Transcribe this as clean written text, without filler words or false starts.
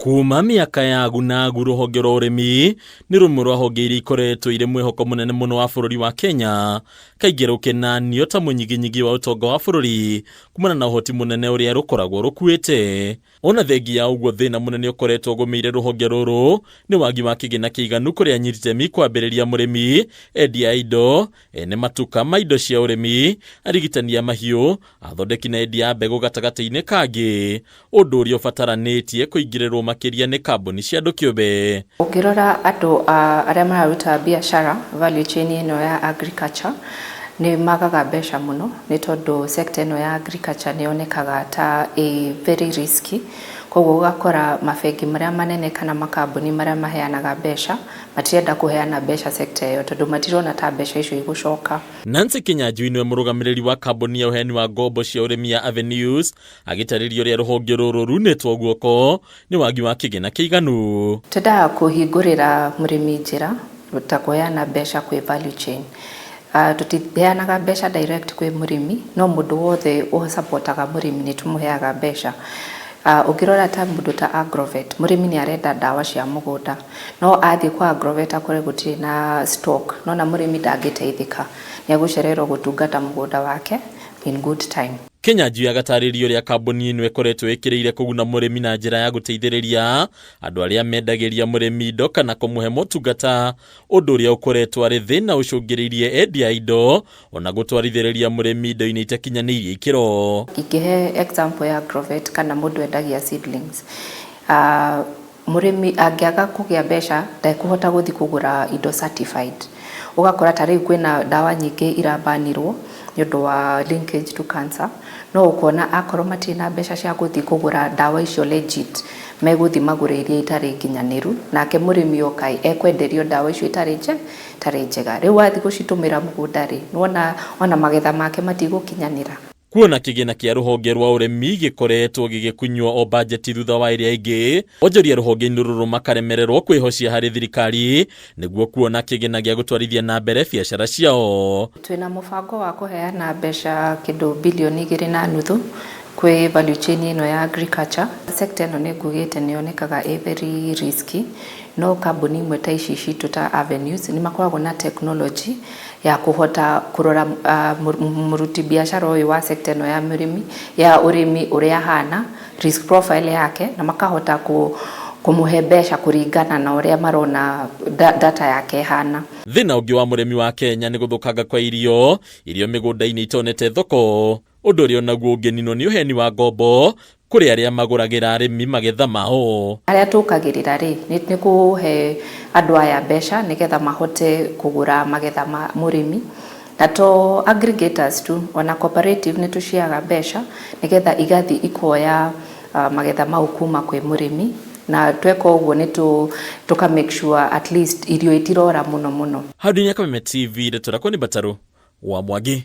Kuma mĩaka ya agu na agu rũhonge rwa ũrĩmi nĩ rũmwe rwa honge iria ikoretwo irĩ mwĩhoko mũnene mũno wa bũrũri wa Kenya, kaingĩ rũkĩnanio ta mũnyiginyigi wa ũtonga wa bũrũri kumana na ũhoti mũnene ũrĩa rũkoragwo rũkuĩte. Ona thengia ya ũguo thĩna mũnene ũkoretwo ũgũmĩire rũhonge rũrũ nĩ wagi wa kĩgĩna kĩiganu kũrĩ anyiti itemi kwambĩrĩria mũrĩmi, endia a indo, ene matuka ma indo cia ũrĩmi, arigitani a mahiũ, athondeki na endia a mbegũ gatagatĩ-inĩ kangĩ, ũndũ ũrĩa ũbataranĩtie kũingĩrĩrwo makĩria nĩ kambuni cia andũ kĩũmbe. Ũngĩrora andũ arĩa mararuta biacara value chain ĩno ya agriculture nĩ magaga mbeca mũno nĩ tondũ sector ĩno ya agriculture nĩ yonekaga ta ĩ very risky. Koguo ũgakora mabengi marĩa manene kana makambuni marĩa maheanaga mbeca matirenda kũheana mbeca sector ĩyo tondũ matirona ta mbeca icio igũcoka. Nancy Kinyanjui nĩwe mũrũgamĩrĩri wa kambuni ya ũheani wa ngombo cia ũrĩmi ya Avenues agĩtarĩria ũrĩa rũhonge rũrũ runĩtwo guoko nĩ wagi wa kĩgĩna kĩiganu. Twendaga kũhingũrĩra mũrĩmi njĩra ta kũheana mbeca kwĩ value chain. Tũtiheanaga mbeca direct kwĩ mũrĩmi, no mũndũ wothe ũsupportaga mũrĩmi nĩ tũmũheaga mbeca. Ũngĩrora ta mũndũ ta agrovet, mũrĩmi nĩ arenda ndawa cia mũgũnda, no athiĩ kwa agrovet akore gũtirĩ na stock, nona mũrĩmi ndangĩteithĩka, nĩ egũcererwo gũtungata mũgũnda wake in good time. Kinyanjui agatarĩria ũrĩa kambuni ĩno ĩkoretwo ĩkĩrĩire kũguna mũrĩmi na njĩra ya gũteithĩrĩria andũ arĩa mendagĩria mũrĩmi indo kana kũmũhe motungata, ũndũ ũrĩa ũkoretwo arĩ thĩna ũcũngĩrĩirie endia indo ona gũtwarithĩrĩria mũrĩmi indo-inĩ itakinyanĩirie ikĩro. Ingĩhe example ya agrovet kana mũndũ endagia seedlings. Mũrĩmi angĩaga kũgĩa mbeca ndekũhota gũthiĩ kũgũra indo certified. Ũgakora ta rĩu kwĩna ndawa nyingĩ irabanirwo nĩ ũndũ wa linkage to cancer, no ũkona akorwo matirĩ na mbeca cia gũthiĩ kũgũra ndawa icio legit, megũthiĩ magũre iria itarĩ nginyanĩru, nake mũrĩmi oka ekwenderio ndawa icio itarĩ njega. Rĩu wathiĩ gũcitũmĩra mũgũnda rĩ, nĩwona ona magetha make matigũkinyanĩra. Kuona kĩgĩna kĩa rũhonge rwa ũrĩmi gĩkoretwo gĩgĩkunywo o bajeti thutha wa ĩrĩa ĩngĩ, onjoria rũhonge-inĩ rũrũ makaremererwo kwĩhocia harĩ thirikari nĩguo kuona kĩgĩna gĩa gũtwarithia na mbere biacara ciao. Twĩna mũbango wa kũheana mbeca kĩndũ bilioni 2.5 kwĩ value chain ĩno ya agriculture. Sector ĩno nĩ ngugĩte nĩ yonekaga ĩ very risky, no kambuni imwe ta ici citũ ta Avenues nĩ makoragwo na technology ya kũhota kũrora mũruti biacara ũyũ wa sector ĩno ya mũrĩmi ya ũrĩmi ũrĩa ahana, risk profile yake, na makahota kũmũhe mbeca kũringana na ũrĩa marona data yake ĩhana. Thĩna ũngĩ wa mũrĩmi wa Kenya nĩ gũthũkanga kwa irio irio mĩgũnda-inĩ itonete thoko, ũndũ ũrĩa onaguo ũngĩninwo nĩ ũheani wa ngombo kũrĩ arĩa magũragĩra arĩmi magetha mao. Arĩa tũkagĩrĩra rĩ nĩ kũhe andũ aya mbeca nĩgetha mahote kũgũra magetha ma mũrĩmi, na to aggregators tu, ona cooperative nĩ tũciaga mbeca nĩgetha igathiĩ ikoya magetha mau kuma kwĩ mũrĩmi, na tweka ũguo nĩ tũka make sure at least irio itirora mũno mũno. Hau ya Kameme TV, ndeto rakwa nĩ Batarũ wa Mwangi.